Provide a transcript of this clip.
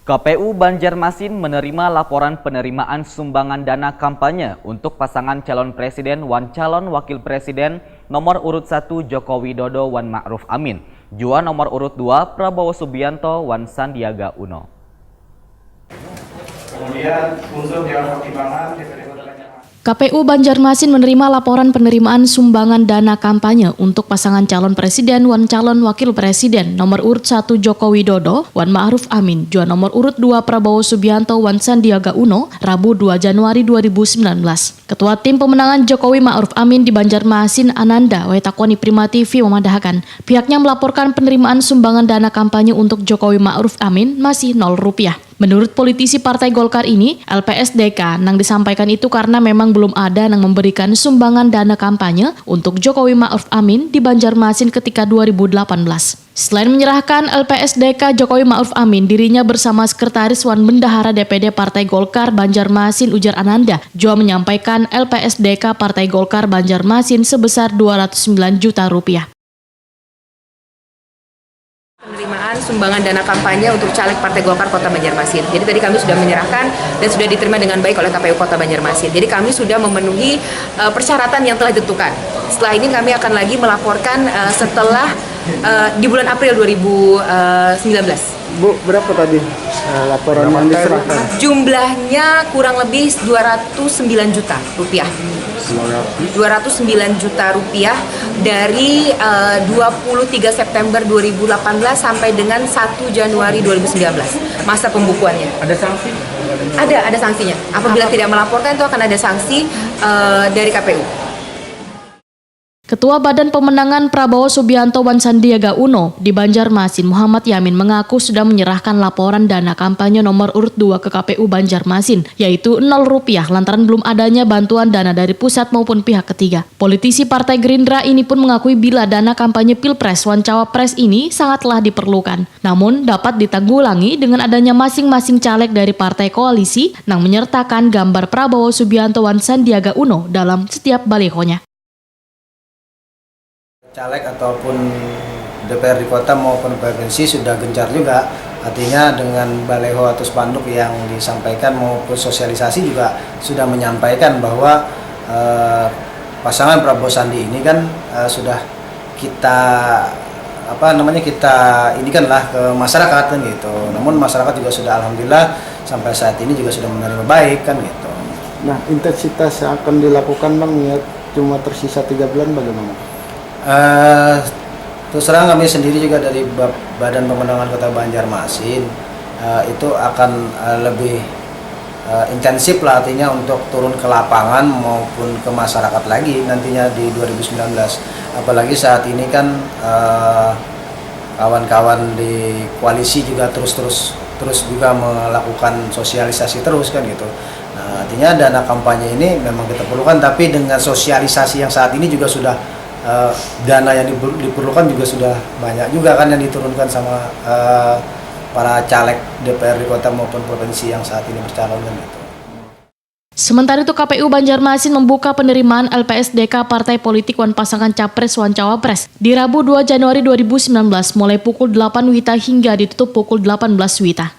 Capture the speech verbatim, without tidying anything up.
K P U Banjarmasin menerima laporan penerimaan sumbangan dana kampanye untuk pasangan calon presiden wan calon wakil presiden nomor urut satu Joko Widodo wan Ma'ruf Amin, jua nomor urut dua Prabowo Subianto wan Sandiaga Uno. Kemudian unsur Dewan Pertimbangan D P D Kota Banjarmasin. K P U Banjarmasin menerima laporan penerimaan sumbangan dana kampanye untuk pasangan calon presiden wan calon wakil presiden nomor urut satu Joko Widodo wan Ma'ruf Amin jua nomor urut dua Prabowo Subianto wan Sandiaga Uno, Rabu dua Januari dua ribu sembilan belas. Ketua Tim Pemenangan Jokowi Ma'ruf Amin di Banjarmasin, Ananda Waitakoni Prima T V memadahakan, pihaknya melaporkan penerimaan sumbangan dana kampanye untuk Jokowi Ma'ruf Amin masih nol rupiah. Menurut politisi Partai Golkar ini, L P S D K nang disampaikan itu karena memang belum ada nang memberikan sumbangan dana kampanye untuk Jokowi Ma'ruf Amin di Banjarmasin ketika dua ribu delapan belas. Selain menyerahkan L P S D K Jokowi Ma'ruf Amin, dirinya bersama Sekretaris wan Bendahara D P D Partai Golkar Banjarmasin, ujar Ananda, jua menyampaikan L P S D K Partai Golkar Banjarmasin sebesar dua ratus sembilan juta rupiah. Penerimaan sumbangan dana kampanye untuk caleg Partai Golkar Kota Banjarmasin. Jadi tadi kami sudah menyerahkan dan sudah diterima dengan baik oleh K P U Kota Banjarmasin. Jadi kami sudah memenuhi uh, persyaratan yang telah ditentukan. Setelah ini kami akan lagi melaporkan uh, setelah uh, di bulan April dua ribu sembilan belas. Bu, berapa tadi uh, laporan yang diserahkan? Jumlahnya kurang lebih dua ratus sembilan juta rupiah. dua ratus sembilan juta rupiah dari uh, dua puluh tiga September dua ribu delapan belas sampai dengan satu Januari dua ribu sembilan belas, masa pembukuannya. Ada sanksi? Ada, ada sanksinya. Apabila tidak melaporkan, itu akan ada sanksi uh, dari K P U. Ketua Badan Pemenangan Prabowo Subianto wan Sandiaga Uno di Banjarmasin, Muhammad Yamin, mengaku sudah menyerahkan laporan dana kampanye nomor urut dua ke K P U Banjarmasin, yaitu nol rupiah, lantaran belum adanya bantuan dana dari pusat maupun pihak ketiga. Politisi Partai Gerindra ini pun mengakui bila dana kampanye Pilpres wan Cawapres ini sangatlah diperlukan. Namun, dapat ditanggulangi dengan adanya masing-masing caleg dari partai koalisi nang menyertakan gambar Prabowo Subianto wan Sandiaga Uno dalam setiap balihonya. Caleg ataupun D P R di kota maupun provinsi sudah gencar juga. Artinya, dengan baliho atau spanduk yang disampaikan maupun sosialisasi juga sudah menyampaikan bahwa eh, pasangan Prabowo Sandi ini kan eh, sudah kita apa namanya kita ini kan lah ke masyarakat kan gitu. Namun masyarakat juga sudah, alhamdulillah, sampai saat ini juga sudah menerima baik kan gitu. Nah, intensitas yang akan dilakukan, Bang, ya, cuma tersisa tiga bulan, bagaimana? Uh, terus terang, kami sendiri juga dari Badan Pemenangan Kota Banjarmasin uh, itu akan uh, lebih uh, intensif lah, artinya untuk turun ke lapangan maupun ke masyarakat lagi nantinya di dua ribu sembilan belas. Apalagi saat ini kan uh, kawan-kawan di koalisi juga terus-terus terus juga melakukan sosialisasi terus kan gitu. Nah, artinya dana kampanye ini memang kita perlukan, tapi dengan sosialisasi yang saat ini juga sudah uh, dana yang diperlukan juga sudah banyak juga kan yang diturunkan sama uh, para caleg D P R di kota maupun provinsi yang saat ini bercalon kan gitu. Sementara itu, K P U Banjarmasin membuka penerimaan L P S D K partai politik wan pasangan capres wan cawapres di Rabu dua Januari dua ribu sembilan belas mulai pukul delapan wita hingga ditutup pukul delapan belas wita.